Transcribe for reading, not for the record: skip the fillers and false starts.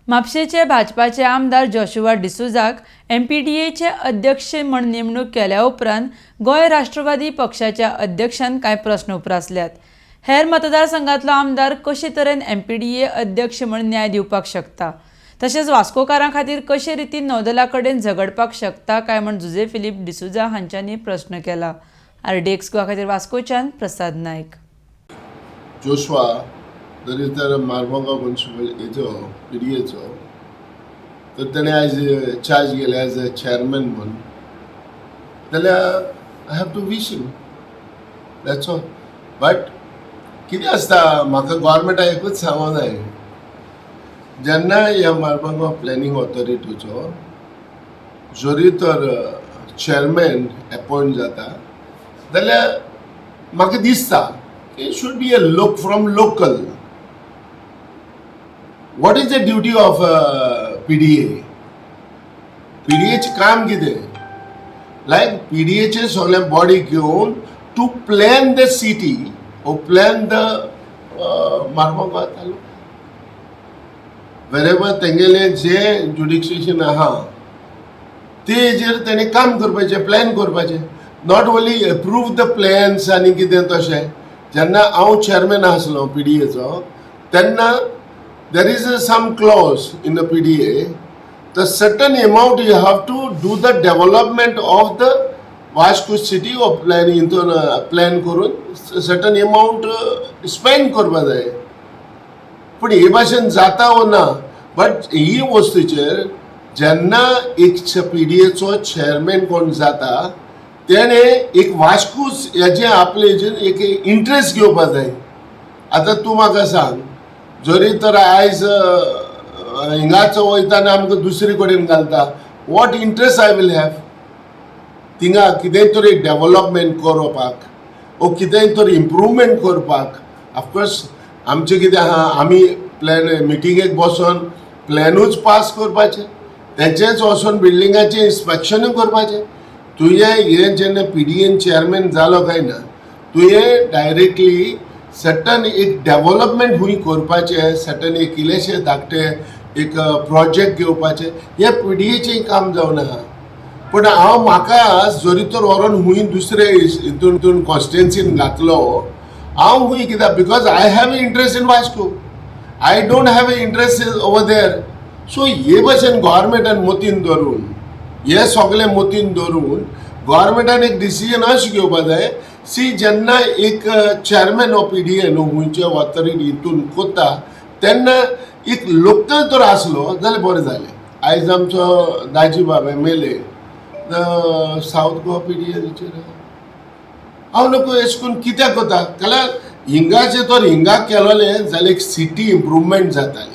म्हापशेंचे भाजपाचे आमदार जोशुआ डिसोझाक एमपीडीएचे अध्यक्ष म्हण नेमणूक केल्या उपरांत गोंय राष्ट्रवादी पक्षाच्या अध्यक्षान कांय प्रस्न उप्रासल्यात. हेर मतदारसंघातलो आमदार कशे तरेन एमपीडीए अध्यक्ष म्हण न्याय दिवपाक शकता, तशेंच वास्कोकारां खातीर कशे रितीन नौदला कडेन झगडपाक शकता काय म्हण जुजे फिलीप डिसोझा हांच्यांनी प्रस्न केला. आरडीएक्स गोवा खातीर वास्कोच्यान प्रसाद नायक. जोशवा जरी तर मारमोगांव म्युन्सिपल हेचो पीडीएचो तर तेणें आयज चार्ज घेयला एज अ चॅरमॅन म्हूण जाल्यार I have to wish him, that's all. But कितें आसता, म्हाका गोवोरमेंटा एकूच सांगो जाय, जेन्ना ह्या मारमोगांव प्लॅनिंग ऑथॉरिटीचो जरी तर चॅरमॅन एपॉयंट जाता जाल्यार म्हाका दिसता it should be a look from local. What is the duty of PDA? PDA काम कितें? लायक PDA सगळे बॉडी घेवन to plan the city or plan the Marmagao taluka. Wherever तेंगेले जे जुरिस्डिक्शन आहा तेजेर तेणें काम करपाचें, प्लॅन करपाचें, not only approve the plans आनी कितें तशें. जेन्ना हांव चॅरमॅन आसलो पीडीएचो तेन्ना there is a some clause in the PDA, the certain amount you have to do the development of the Vasco city or plan हितून प्लॅन करून सर्टन एमावंट स्पेंड करपा जाय. पूण हे भाशेन जाता वो ना, बट ही वस्तूचेर जेन्ना एक पीडीएचो चेअरमॅन कोण जाता तेणें एक वास्कोच हेजें आपले हेजेर एक इंट्रस्ट घेवपा जाय. आतां तूं म्हाका सांग, जरी तर आयज हिंगाच वयता आनी आमकां दुसरे कडेन घालता, what interest I will have थिंगा कितेंय तरी डेवलपमेंट करपाक ओ कितेंय तरी इम्प्रुवमेंट करपाक? ऑफकोर्स आमचें कितें आहा, आमी प्लॅन मिटिंगेक बसोन प्लॅनूच पास करपाचें, तेचेंच वचोन बिल्डिंगाचें इन्स्पेक्शनूय करपाचें. तुवें हें जेन्ना पीडीएन चेअरमॅन जालो काय ना, तुवें डायरेक्टली सर्टन एक डेवलपमेंट खूंय करपाचें, सर्टन एक इल्लेशे धाकटे एक प्रोजेक्ट घेवपाचें, हें पीडीएचें काम जावन आहा. पूण हांव म्हाका जरी तर व्हरोन खूंय दुसरे हितून कॉन्स्टिट्युएन्सीन घातलो, हांव खूंय कित्याक? Because I have a interest in Vasco, I don't have a interest over there. So हे भशेन गोवोरमेंटान मतीन धरून, हे सगळें मतीन धरून गोवोरमेंटान एक डिसिजन अशें घेवपा जाय सी, जेन्ना एक चॅरमॅन ऑफ पीडीए न्हू खंयचे ऑथॉरिटी हितून कोत्ता तेन्ना एक लोकल तर आसलो जाल्यार बरें जालें. आयज आमचो दाजी बाब एमएलए सावथ गोवा पीडीएचेर, हांव नको अशें करून कित्याक कोता? जाल्यार हिंगाचें तर हिंगा केलोलें जाल्यार एक सिटी इम्प्रुवमेंट जाताली.